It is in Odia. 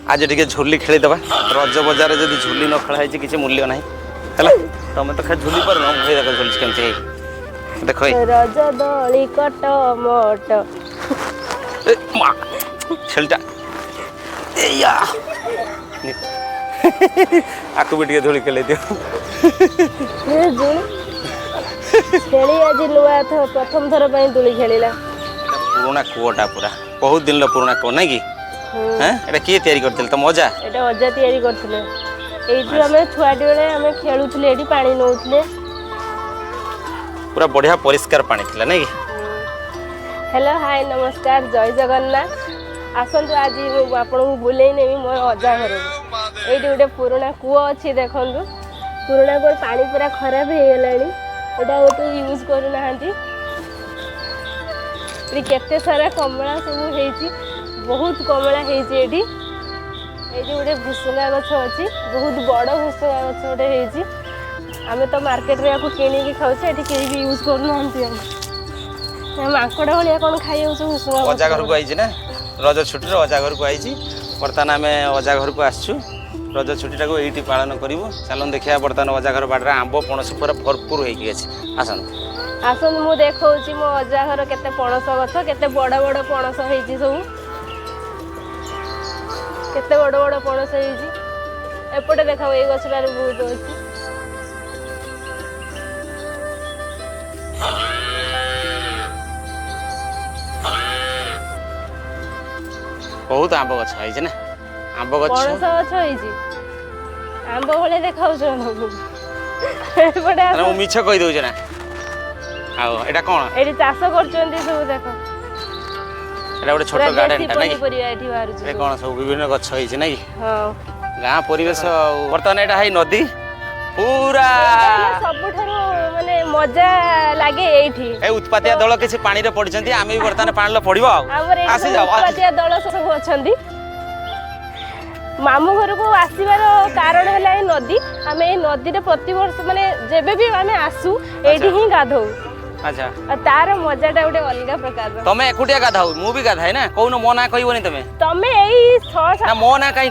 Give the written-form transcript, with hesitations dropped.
ଆଜି ଟିକେ ଝୁଲି ଖେଳିଦେବା। ରଜ ବଜାରରେ ଯଦି ଝୁଲି ନ ଖେଳା ହେଇଛି, କିଛି ମୂଲ୍ୟ ନାହିଁ। ହେଲା, ତମେ ତ ଖାଲି ଝୁଲି ପାରୁନ, ମୁଁ ଦେଖ ଝୁଲିଛି କେମିତି। ହେଇ ଦେଖ ଏଇ। ରଜ ଦୋଳି କଟ ମଟ। ଏ ମା, ଛେଳିଟା ଏଇଆ। ଆକୁ ବି ଟିକେ ଧୂଳି ଖେଳେଇ ଦିଅ। ଏ ଦୋଳି ଛେଳି ଆଜି ନୂଆ ପ୍ରଥମ ଥର ପାଇଁ ଦୋଳି ଖେଳିଲା। ପୁରୁଣା କୂଅଟା, ପୁରା ବହୁତ ଦିନର ପୁରୁଣା କୂଅ, ନାଇଁ କି? ହୁଁ। ହେଁ, ଏଇଟା କିଏ ତିଆରି କରିଥିଲେ? ତମ ଅଜା? ଏଇଟା ଅଜା ତିଆରି କରିଥିଲେ। ଏଇଠୁ ଆମେ ଛୁଆଟି ବେଳେ ଆମେ ଖେଳୁଥିଲେ, ଏଠି ପାଣି ନଉଥିଲେ। ପୁରା ବଢିଆ ପରିଷ୍କାର ପାଣି ଥିଲା, ନାଇଁ କି? ହ୍ୟାଲୋ, ହାଇ, ନମସ୍କାର, ଜୟ ଜଗନ୍ନାଥ। ଆସନ୍ତୁ, ଆଜି ମୁଁ ଆପଣଙ୍କୁ ବୁଲେଇ ନେବି ମୋର ଅଜା ଘରକୁ। ଏଇଠି ଗୋଟେ ପୁରୁଣା କୂଅ ଅଛି, ଦେଖନ୍ତୁ। ପୁରୁଣା କୂଅ ପାଣି ପୁରା ଖରାପ ହେଇଗଲାଣି, ଏଇଟା ଆଉ କେହି ୟୁଜ୍ କରୁନାହାନ୍ତି। ଏଠି କେତେ ସାରା କମଳା ସବୁ ହେଇଛି, ବହୁତ କମଳା ହେଇଛି ଏଠି। ଏଇଠି ଗୋଟେ ଭୁସୁଙ୍ଗା ଗଛ ଅଛି, ବହୁତ ବଡ଼ ଭୁସୁଙ୍ଗା ଗଛ ଗୋଟେ ହେଇଛି। ଆମେ ତ ମାର୍କେଟରେ ୟାକୁ କିଣିକି ଖାଉଛେ, ଏଠି କେହି ବି ୟୁଜ୍ କରୁନାହାନ୍ତି। ଆଉ ଏ ମାଙ୍କଡ଼ ଭଳିଆ କ'ଣ ଖାଇଯାଉଛୁ ଭୁସୁଙ୍ଗା ଅଜା ପତ୍ର। ଘରକୁ ଆଇଛି ନା, ରଜ ଛୁଟିରେ ଅଜା ଘରକୁ ଆଇଛି। ବର୍ତ୍ତମାନ ଆମେ ଅଜା ଘରକୁ ଆସିଛୁ, ରଜ ଛୁଟିଟାକୁ ଏଇଠି ପାଳନ କରିବୁ। ଚାଲନ୍ତୁ ଦେଖିବା। ବର୍ତ୍ତମାନ ଅଜା ଘର ବାଡ଼ିରେ ଆମ୍ବ ପଣସ ପୁରା ଭରପୁର ହେଇକି ଅଛି। ଆସନ୍ତୁ। ଆସନ୍ତୁ, ମୁଁ ଦେଖଉଛି ମୋ ଅଜା ଘର କେତେ ପଣସ ଗଛ, କେତେ ବଡ଼ ବଡ଼ ପଣସ ହେଇଛି ସବୁ, କେତେ ବଡ଼ ବଡ଼ ପଣସ ହେଇଛି। ଏପଟେ ଦେଖାও, ଏଇ ଗଛଟାରେ ବହୁତ ଅଛି। ବହୁତ ଆମ୍ବ ଗଛ ହେଇଛି ନା, ଆମ୍ବ ଗଛ? ପଣସ ଗଛ ହେଇଛି, ଆମ୍ବ ଭଳିଆ ଦେଖାଉଛ ତମକୁ। ଏପଟେ ଆସ। ମାନେ ମୁଁ ମିଛ କହିଦଉଛି ନା? ଆଉ ଏଇଟା କ'ଣ? ଏଠି ଚାଷ କରୁଛନ୍ତି ସବୁ, ଦେଖ। ଏଇଟା ଗୋଟେ ଛୋଟ ପୁରା ଦେଶୀ ଗାର୍ଡେନଟା, ନାଇଁ କି? ପନିପରିବା ଏଠି ବାହାରୁଛି ଏ ସବୁ। କ'ଣ ସବୁ ବିଭିନ୍ନ ଗଛ ହେଇଛି, ନାଇଁ କି? ହଁ। ଗାଁ ପରିବେଶ। ଆଉ ବର୍ତ୍ତମାନ ଏଇଟା ହେଇ ନଦୀ ପୁରା। ଏଇଟା ହେଲା ସବୁଠାରୁ ମାନେ ମଜା ଲାଗେ ଏଇଠି। ଏ ଉତ୍ପାତିଆ ଦଳ କିଛି ପାଣିରେ ପଡିଛନ୍ତି, ଆମେ ବି ବର୍ତ୍ତମାନ ପାଣିରେ ପଡିବ ଆଉ। ଆମର ଏଇଠି ସବୁ ଆସିଯାଅ। ଉତ୍ପାତିଆ ଦଳ ସବୁ ଅଛନ୍ତି। ମାମୁଁ ଘରକୁ ଆସିବାର କାରଣ ହେଲା ଏଇ ନଦୀ। ଆମେ ଏଇ ନଦୀରେ ପ୍ରତିବର୍ଷ, ମାନେ ଯେବେ ବି ଆମେ ଆସୁ, ଏଇଠି ହିଁ ଗାଧଉ। ଆଉ ତାର ମଜାଟା ଗୋଟେ ଅଲଗା ପ୍ରକାରର। ତମେ ଏକୁଟିଆ ଗାଧାଉ, ମୁଁ ବି ଗାଧାଏ ନା। କହୁନ, ମୋ ନାଁ କହିବନି ତମେ? ତମେ ଏଇ ଛଅ ନା, ମୋ ନାଁ କାହିଁ?